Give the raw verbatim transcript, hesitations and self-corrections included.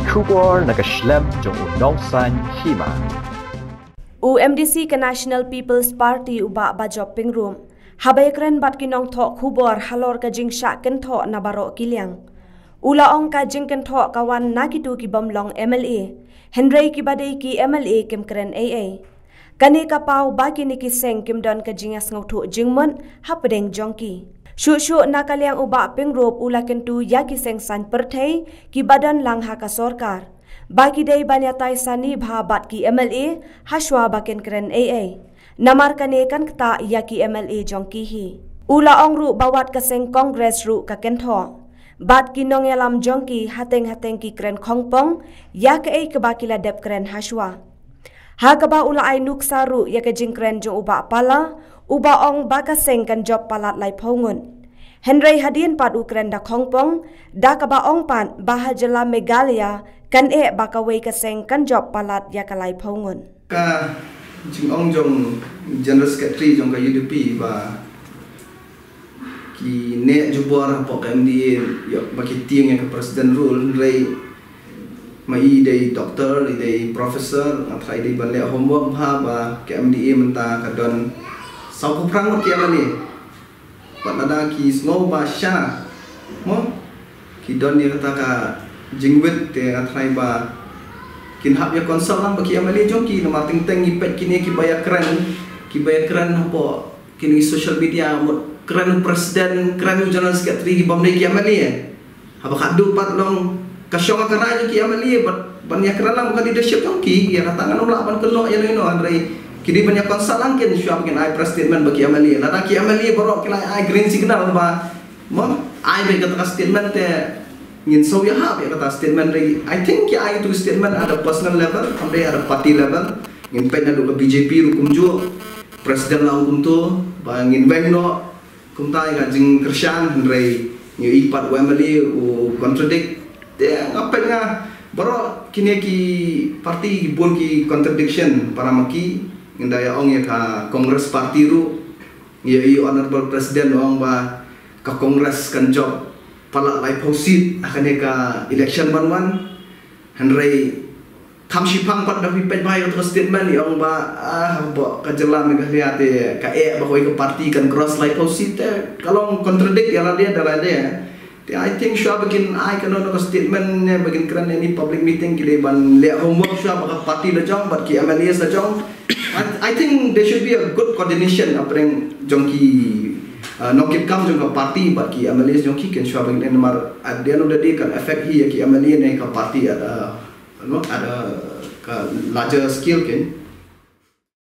Khubor na ka shlem jong u nongsan hima. U M D C ka National People's Party u Bah Bajop Pyngrope haba ïakren bad ki nongthoh khubor halor ka jingshah kynthoh na baroh ki liang. U la ong ka jingkynthoh ka wan na kitu ki bym long M L A. Hynrei kiba dei ki M L A kim kren ei ei. Kane ka paw ba kine ki seng kim don ka jingïasngewthuh jingmut hapdeng jong ki. Shuh shuh na ka liang u Bah Pyngrope u la kyntu ïa ki seng saiñ pyrthei kiba don lang ha ka sorkar ba ki dei ban ïatai sani bha bad ki M L A hashwa ba kin kren ei ei. Namar kane kan ktah ïa ki M L A jong ki hi. U la ong ruh ba wat ka seng Congress ruh ka kynthoh bad ki nongïalam jong ki hateng hateng ki kren khongpong ïa kaei kaba ki la dep kren hashwa. Ha kaba u la ai nuksa ruh ïa ka jingkren jong u Bah Pala, uba ong ba ka seng kan jop palat laiphew ngut. Hynrei hadien pat u kren da khongpong da kaba ong pat ba ha jylla Meghalaya kan eh ba kawei ka seng kan jop palat ïa ka laiphew ngut. Ka jingong jong General Secretary jong ka U D P ba ki neh jubor hapoh ka M D A ïoh ba ki tieng ïa ka President Rule, hynrei ma i dei doctor, i dei professor, nga tharai i dei ban leh homework bha ba ka M D A mynta ka don sawphew phra ngut ki M L A. Bad lada ki sngew ba sha, mo, ki don ïa kata ka jingwit, te nga tharai ba kin hap ïa consult lang bad ki M L A jong ki, namar teng teng ngi peit kine kiba ïakren, kiba ïakren hapoh kine social media, mut kren president, kren general secretary, ki bym dei ki M L A. Haba ka dei pat long ka shong ka rai jong ki M L A bad ban ïakren lang ka leadership jong ki, ïa kata ngan ym lah ban kynnoh ïa ino ino, hynrei ki dei ban ïa consult lang kin shuwa ba kin ai press statement bad ki M L A. Lada ki M L A baroh ki la ai green signal ba, mo, ai beit kata ka statement, te ngin shu ïahap ïa kata statement re. I think ki ai tu statement at a personal level, kam dei at a party level. Ngin peit naduh ka B J P ruh kumjuh, president la ong kumto ba ngin weng noh. Kumta ïa ka jingkyrshan, hynrei ngi ïohi pat u M L A u contradict. Te nga peit nga, baroh kine ki party bun ki contradiction para ma ki. Ngi da ïa ong ïa ka Congress party ruh, ngi ïohi Honorable President u ong ba ka Congress kan jop palat laiphew seat ha kane ka election ban wan. Hynrei kham shipang pat da phi peit ba ïa ka statement i ong ba, ah, ba ka jylla Meghalaya te ka eh ba kawei ka party kan cross laiphew seat, te ka long contradict ïa lade da lade. Te I think shuwa ba kin ai kano kano ka statement ne ba kin kren any public meeting, ki dei ban leh homework shuwa bad ka party la jong bad ki M L As la jong. I, I think there should be a good coordination hapdeng jong ki, uh, nongkitkam jong ka party bad ki M L As jong ki, kin shuwa ba kin, namar at the end of the day kan affect hi ïa ki M L A ne ka party at, uh, no, at a ka larger scale, kin.